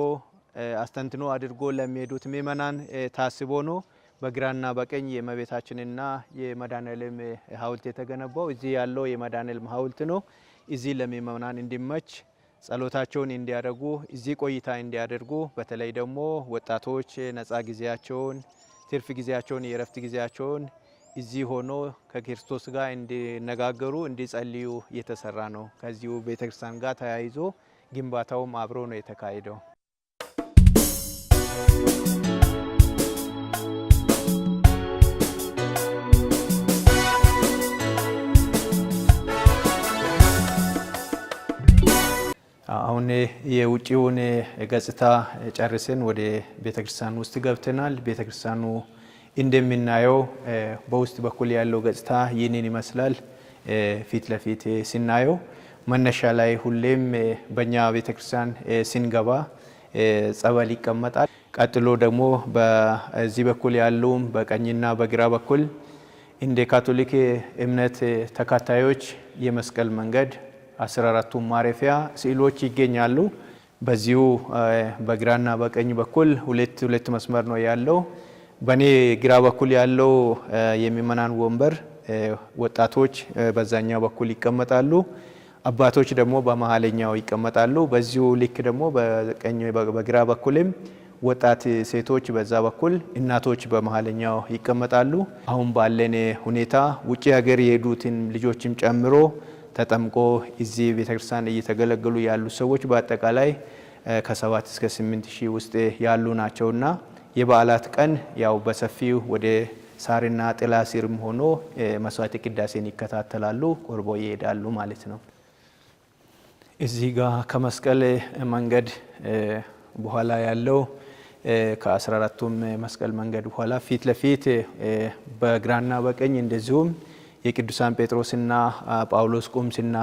አስተንትኖ አድርጎ ለሚሄዱት ምእመናን ታስቦ ነው። በግራና በቀኝ የእመቤታችንና የመድኃኔዓለም ሐውልት የተገነባው እዚህ ያለው የመድኃኔዓለም ሐውልት ነው። እዚህ ለምእመናን እንዲመች ጸሎታቸውን እንዲያደርጉ እዚህ ቆይታ እንዲያደርጉ በተለይ ደግሞ ወጣቶች ነጻ ጊዜያቸውን፣ ትርፍ ጊዜያቸውን፣ የእረፍት ጊዜያቸውን እዚህ ሆኖ ከክርስቶስ ጋር እንዲነጋገሩ እንዲጸልዩ የተሰራ ነው። ከዚሁ ቤተክርስቲያን ጋር ተያይዞ ግንባታውም አብሮ ነው የተካሄደው። አሁን የውጪውን ገጽታ ጨርሰን ወደ ቤተክርስቲያን ውስጥ ገብተናል። ቤተክርስቲያኑ እንደምናየው በውስጥ በኩል ያለው ገጽታ ይህንን ይመስላል። ፊት ለፊት ስናየው መነሻ ላይ ሁሌም በእኛ ቤተክርስቲያን ስንገባ ጸበል ይቀመጣል። ቀጥሎ ደግሞ በዚህ በኩል ያሉ በቀኝና በግራ በኩል እንደ ካቶሊክ እምነት ተከታዮች የመስቀል መንገድ 14ቱ ማረፊያ ስዕሎች ይገኛሉ። በዚሁ በግራና በቀኝ በኩል ሁለት ሁለት መስመር ነው ያለው። በእኔ ግራ በኩል ያለው የምእመናን ወንበር ወጣቶች በዛኛው በኩል ይቀመጣሉ። አባቶች ደግሞ በመሀለኛው ይቀመጣሉ። በዚሁ ልክ ደግሞ በቀኝ በግራ በኩልም ወጣት ሴቶች በዛ በኩል፣ እናቶች በመሀለኛው ይቀመጣሉ። አሁን ባለን ሁኔታ ውጭ ሀገር የሄዱትን ልጆችም ጨምሮ ተጠምቆ እዚህ ቤተክርስቲያን እየተገለገሉ ያሉ ሰዎች በአጠቃላይ ከ7 እስከ 8 ሺህ ውስጥ ያሉ ናቸውና የበዓላት ቀን ያው በሰፊው ወደ ሳርና ጥላ ስርም ሆኖ መስዋዕተ ቅዳሴን ይከታተላሉ፣ ቆርቦ ይሄዳሉ ማለት ነው። እዚህ ጋር ከመስቀል መንገድ በኋላ ያለው ከ14ቱም መስቀል መንገድ በኋላ ፊት ለፊት በግራና በቀኝ እንደዚሁም የቅዱሳን ጴጥሮስና ጳውሎስ ቁምስና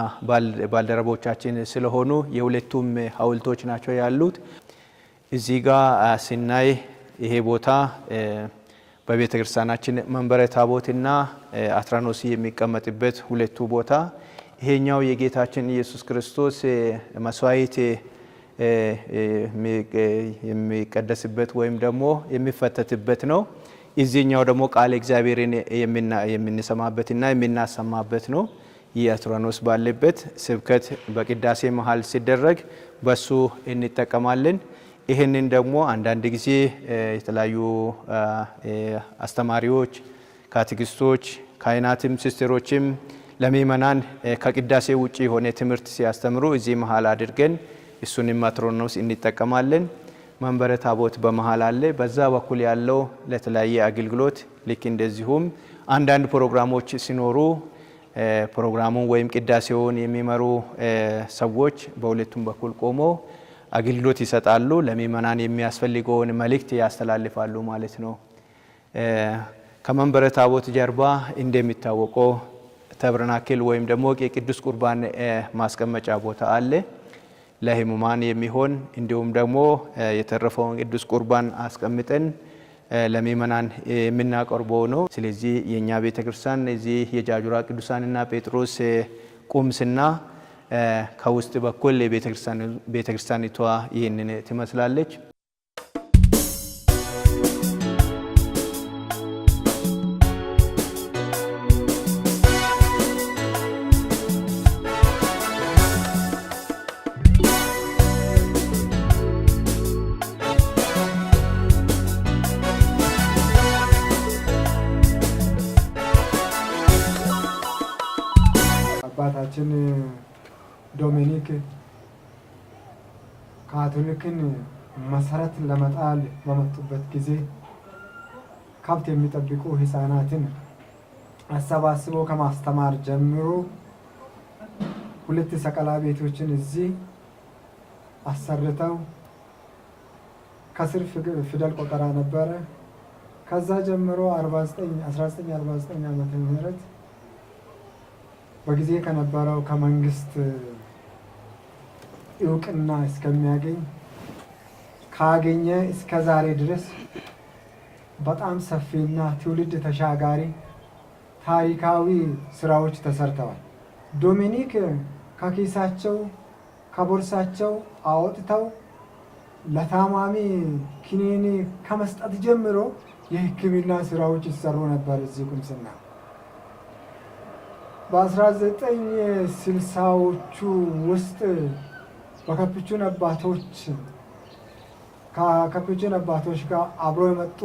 ባልደረቦቻችን ስለሆኑ የሁለቱም ሐውልቶች ናቸው ያሉት። እዚህ ጋር ስናይ ይሄ ቦታ በቤተ ክርስቲያናችን መንበረ ታቦትና አትራኖሲ የሚቀመጥበት ሁለቱ ቦታ፣ ይሄኛው የጌታችን ኢየሱስ ክርስቶስ መስዋዕት የሚቀደስበት ወይም ደግሞ የሚፈተትበት ነው። እዚህኛው ደግሞ ቃል እግዚአብሔርን የምንሰማበትና የምናሰማበት ነው። ይህ አትራኖስ ባለበት ስብከት በቅዳሴ መሀል ሲደረግ በሱ እንጠቀማለን። ይህንን ደግሞ አንዳንድ ጊዜ የተለያዩ አስተማሪዎች፣ ካቴኪስቶች፣ ካህናትም ሲስተሮችም ለምእመናን ከቅዳሴ ውጭ የሆነ ትምህርት ሲያስተምሩ እዚህ መሀል አድርገን እሱንም አትሮኖስ እንጠቀማለን። መንበረ ታቦት በመሀል አለ። በዛ በኩል ያለው ለተለያየ አገልግሎት ልክ እንደዚሁም አንዳንድ ፕሮግራሞች ሲኖሩ ፕሮግራሙን ወይም ቅዳሴውን የሚመሩ ሰዎች በሁለቱም በኩል ቆሞ አገልግሎት ይሰጣሉ። ለምእመናን የሚያስፈልገውን መልእክት ያስተላልፋሉ ማለት ነው። ከመንበረ ታቦት ጀርባ እንደሚታወቀው ተብርናክል ወይም ደግሞ የቅዱስ ቁርባን ማስቀመጫ ቦታ አለ። ለሕሙማን የሚሆን እንዲሁም ደግሞ የተረፈውን ቅዱስ ቁርባን አስቀምጠን ለምእመናን የምናቀርበው ነው። ስለዚህ የእኛ ቤተ ክርስቲያን እዚህ የጃጁራ ቅዱሳንና ጴጥሮስ ቁምስና ከውስጥ በኩል ቤተ ክርስቲያኒቷ ይህንን ትመስላለች። አባታችን ዶሚኒክ ካቶሊክን መሰረት ለመጣል በመጡበት ጊዜ ከብት የሚጠብቁ ሕፃናትን አሰባስበው ከማስተማር ጀምሮ ሁለት ሰቀላ ቤቶችን እዚህ አሰርተው ከስር ፊደል ቆጠራ ነበረ። ከዛ ጀምሮ 1949 ዓመተ ምህረት በጊዜ ከነበረው ከመንግስት እውቅና እስከሚያገኝ ካገኘ እስከ ዛሬ ድረስ በጣም ሰፊና ትውልድ ተሻጋሪ ታሪካዊ ስራዎች ተሰርተዋል። ዶሚኒክ ከኪሳቸው ከቦርሳቸው አወጥተው ለታማሚ ኪኒኒ ከመስጠት ጀምሮ የሕክምና ስራዎች ይሰሩ ነበር እዚህ ቁምስና። በ1960ዎቹ ውስጥ በካፑቺን አባቶች ከካፑቺን አባቶች ጋር አብሮ የመጡ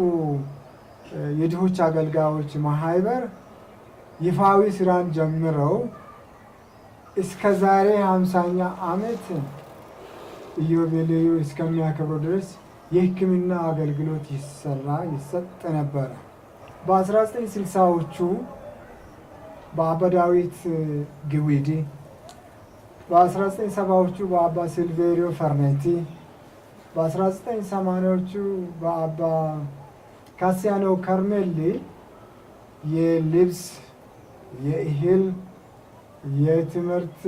የድሆች አገልጋዮች ማህበር ይፋዊ ስራን ጀምረው እስከ ዛሬ 50ኛ ዓመት ኢዮቤልዩ እስከሚያከብሩ ድረስ የሕክምና አገልግሎት ይሰራ ይሰጥ ነበረ። በ1960ዎቹ በአባ ዳዊት ግዊዲ፣ በ1970ዎቹ በአባ ሲልቬሪዮ ፈርኔቲ፣ በ1980ዎቹ በአባ ካሲያኖ ከርሜሊ የልብስ፣ የእህል፣ የትምህርት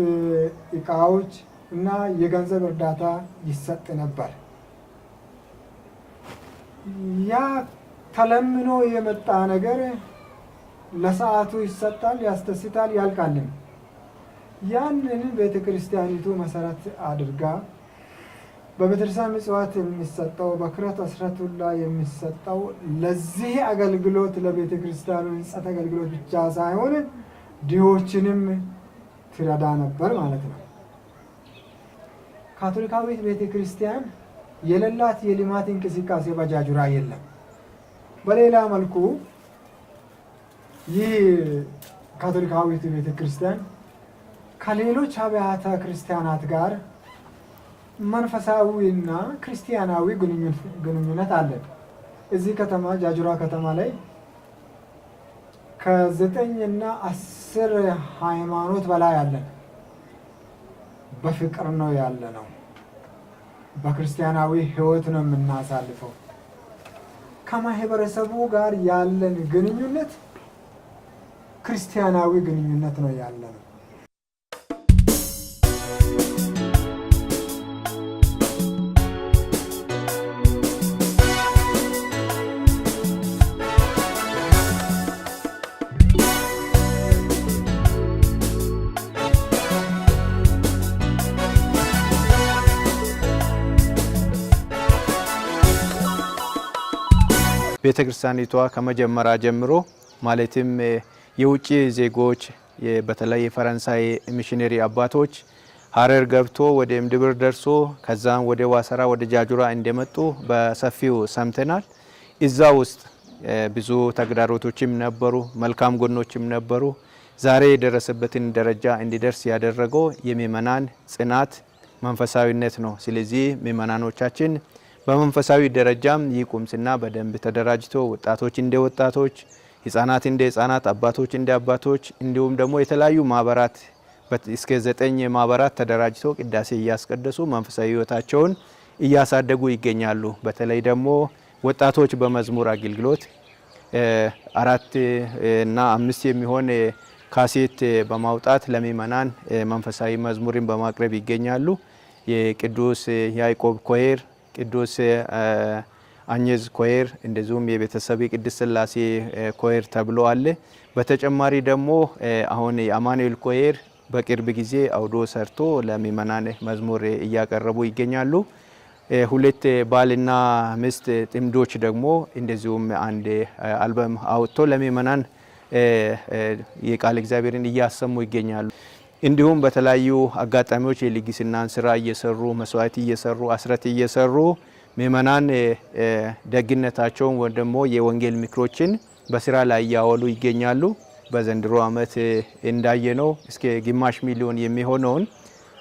እቃዎች እና የገንዘብ እርዳታ ይሰጥ ነበር። ያ ተለምኖ የመጣ ነገር ለሰዓቱ ይሰጣል፣ ያስደስታል፣ ያልቃልም። ያንን ቤተ ክርስቲያኒቱ መሰረት አድርጋ በቤተክርስቲያን ምጽዋት የሚሰጠው በክረት አስረቱላ የሚሰጠው ለዚህ አገልግሎት ለቤተ ክርስቲያኑ ሕንጸት አገልግሎት ብቻ ሳይሆን ድሆችንም ትረዳ ነበር ማለት ነው። ካቶሊካዊት ቤተ ክርስቲያን የሌላት የልማት እንቅስቃሴ በጃጁራ የለም። በሌላ መልኩ ይህ ካቶሊካዊት ቤተ ክርስቲያን ከሌሎች አብያተ ክርስቲያናት ጋር መንፈሳዊና ክርስቲያናዊ ግንኙነት አለን። እዚህ ከተማ ጃጁራ ከተማ ላይ ከ9 እና 10 ሃይማኖት በላይ አለን። በፍቅር ነው ያለ ነው። በክርስቲያናዊ ሕይወት ነው የምናሳልፈው። ከማህበረሰቡ ጋር ያለን ግንኙነት ክርስቲያናዊ ግንኙነት ነው ያለ ነው። ቤተ ክርስቲያኒቷ ከመጀመሪያ ጀምሮ ማለትም የውጭ ዜጎች በተለይ የፈረንሳይ ሚሽነሪ አባቶች ሀረር ገብቶ ወደ እምድብር ደርሶ ከዛም ወደ ዋሰራ ወደ ጃጁራ እንደመጡ በሰፊው ሰምተናል። እዛ ውስጥ ብዙ ተግዳሮቶችም ነበሩ፣ መልካም ጎኖችም ነበሩ። ዛሬ የደረሰበትን ደረጃ እንዲደርስ ያደረገው የምእመናን ጽናት፣ መንፈሳዊነት ነው። ስለዚህ ምእመናኖቻችን በመንፈሳዊ ደረጃም ይህ ቁምስና በደንብ ተደራጅቶ ወጣቶች እንደ ወጣቶች፣ ህጻናት እንደ ህጻናት፣ አባቶች እንደ አባቶች እንዲሁም ደግሞ የተለያዩ ማህበራት እስከ 9 ማህበራት ተደራጅተው ቅዳሴ እያስቀደሱ መንፈሳዊ ህይወታቸውን እያሳደጉ ይገኛሉ። በተለይ ደግሞ ወጣቶች በመዝሙር አገልግሎት 4 እና 5 የሚሆን ካሴት በማውጣት ለምእመናን መንፈሳዊ መዝሙርን በማቅረብ ይገኛሉ። የቅዱስ ያዕቆብ choir፣ ቅዱስ አኘዝ choir እንደዚሁም የቤተሰብ የቅድስት ስላሴ choir ተብሎ አለ። በተጨማሪ ደግሞ አሁን የአማኑኤል choir በቅርብ ጊዜ አውዶ ሰርቶ ለምእመናን መዝሙር እያቀረቡ ይገኛሉ። 2 ባልና ሚስት ጥምዶች ደግሞ እንደዚሁም አንድ አልበም አውጥቶ ለምእመናን የቃል እግዚአብሔርን እያሰሙ ይገኛሉ። እንዲሁም በተለያዩ አጋጣሚዎች የልግስናን ስራ እየሰሩ መስዋዕት እየሰሩ አስረት እየሰሩ ምእመናን ደግነታቸውን ወይም ደግሞ የወንጌል ምክሮችን በስራ ላይ እያዋሉ ይገኛሉ። በዘንድሮ ዓመት እንዳየነው እስከ 500,000 የሚሆነውን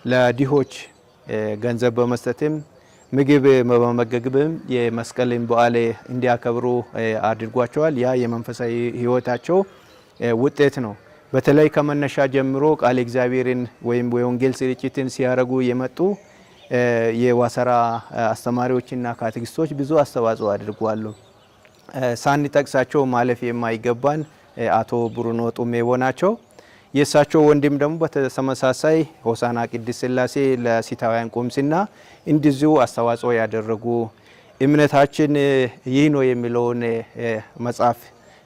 ለድሆች ገንዘብ በመስጠትም ምግብ በመመገብም የመስቀልን በዓል እንዲያከብሩ አድርጓቸዋል። ያ የመንፈሳዊ ሕይወታቸው ውጤት ነው። በተለይ ከመነሻ ጀምሮ ቃለ እግዚአብሔርን ወይም የወንጌል ስርጭትን ሲያደርጉ የመጡ የዋሰራ አስተማሪዎችና ካቴኪስቶች ብዙ አስተዋጽኦ አድርጓሉ። ሳንጠቅሳቸው ማለፍ የማይገባን አቶ ብሩኖ ጡሜቦ ናቸው። የእሳቸው ወንድም ደግሞ በተመሳሳይ ሆሳና ቅድስት ስላሴ ለሲታውያን ቁምስና እንደዚሁ አስተዋጽኦ ያደረጉ እምነታችን ይህ ነው የሚለውን መጽሐፍ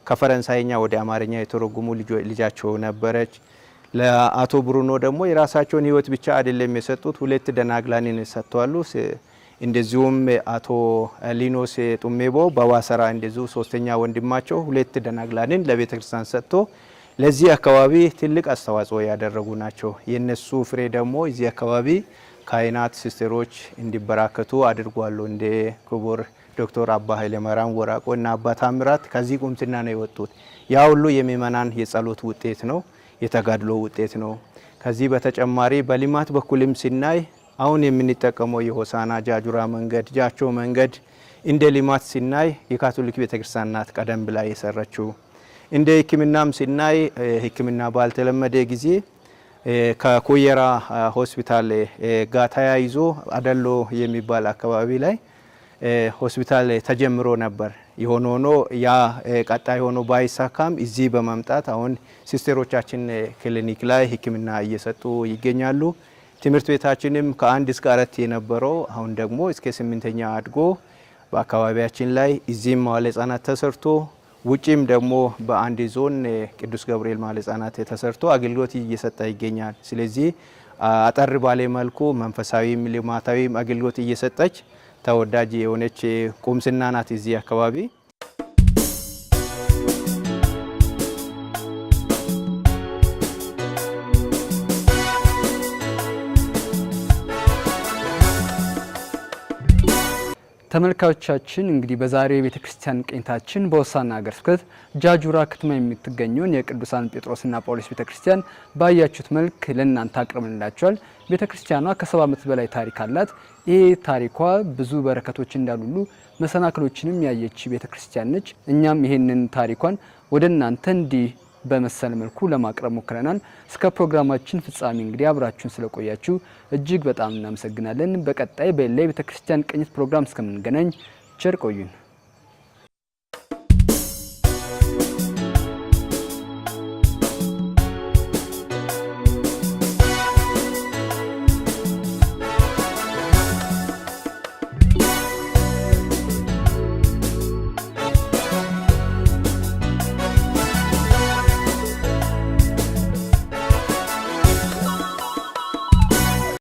ከፈረንሳይኛ ወደ አማርኛ የተረጉሙ ልጃቸው ነበረች። ለአቶ ብሩኖ ደግሞ የራሳቸውን ሕይወት ብቻ አይደለም የሰጡት፣ 2 ደናግላንን ሰጥተዋል። እንደዚሁም አቶ ሊኖስ ጡሜቦ በዋሰራ እንደዚሁ 3ኛ ወንድማቸው 2 ደናግላንን ለቤተ ክርስቲያን ሰጥቶ ለዚህ አካባቢ ትልቅ አስተዋጽኦ ያደረጉ ናቸው። የነሱ ፍሬ ደግሞ እዚህ አካባቢ ካህናት፣ ሲስተሮች እንዲበራከቱ አድርጓሉ። እንደ ክቡር ዶክተር አባ ኃይለማርያም ወራቆ እና አባ ታምራት ከዚህ ቁምስና ነው የወጡት። ያ ሁሉ የምእመናን የጸሎት ውጤት ነው፣ የተጋድሎ ውጤት ነው። ከዚህ በተጨማሪ በልማት በኩልም ሲናይ አሁን የምንጠቀመው የሆሳና ጃጁራ መንገድ፣ ጃቾ መንገድ እንደ ልማት ሲናይ የካቶሊክ ቤተክርስቲያን ናት ቀደም ብላ የሰራችው። እንደ ሕክምናም ሲናይ ሕክምና ባልተለመደ ጊዜ ከኮየራ ሆስፒታል ጋር ተያይዞ አደሎ የሚባል አካባቢ ላይ ሆስፒታል ተጀምሮ ነበር። የሆነ ሆኖ ያ ቀጣይ ሆኖ ባይሳካም እዚህ በመምጣት አሁን ሲስተሮቻችን ክሊኒክ ላይ ሕክምና እየሰጡ ይገኛሉ። ትምህርት ቤታችንም ከ1 እስከ 4 የነበረው አሁን ደግሞ እስከ 8ኛ አድጎ በአካባቢያችን ላይ እዚህም መዋለ ሕጻናት ተሰርቶ ውጪም ደግሞ በአንድ ዞን ቅዱስ ገብርኤል መዋለ ሕጻናት ተሰርቶ አገልግሎት እየሰጠ ይገኛል። ስለዚህ አጠር ባለ መልኩ መንፈሳዊም ልማታዊም አገልግሎት እየሰጠች ተወዳጅ የሆነች ቁምስና ናት እዚህ አካባቢ። ተመልካቾቻችን እንግዲህ በዛሬው የቤተ ክርስቲያን ቅኝታችን በሆሳዕና ሀገረ ስብከት ጃጁራ ከተማ የምትገኘውን የቅዱሳን ጴጥሮስና ጳውሎስ ቤተ ክርስቲያን ባያችሁት መልክ ለእናንተ አቅርበንላችኋል። ቤተ ክርስቲያኗ ከ70 ዓመት በላይ ታሪክ አላት። ይህ ታሪኳ ብዙ በረከቶች እንዳሉሉ መሰናክሎችንም ያየች ቤተ ክርስቲያን ነች። እኛም ይሄንን ታሪኳን ወደ እናንተ እንዲህ በመሰል መልኩ ለማቅረብ ሞክረናል። እስከ ፕሮግራማችን ፍጻሜ እንግዲህ አብራችሁን ስለቆያችሁ እጅግ በጣም እናመሰግናለን። በቀጣይ በሌላ የቤተ ክርስቲያን ቅኝት ፕሮግራም እስከምንገናኝ ቸር ቆዩን።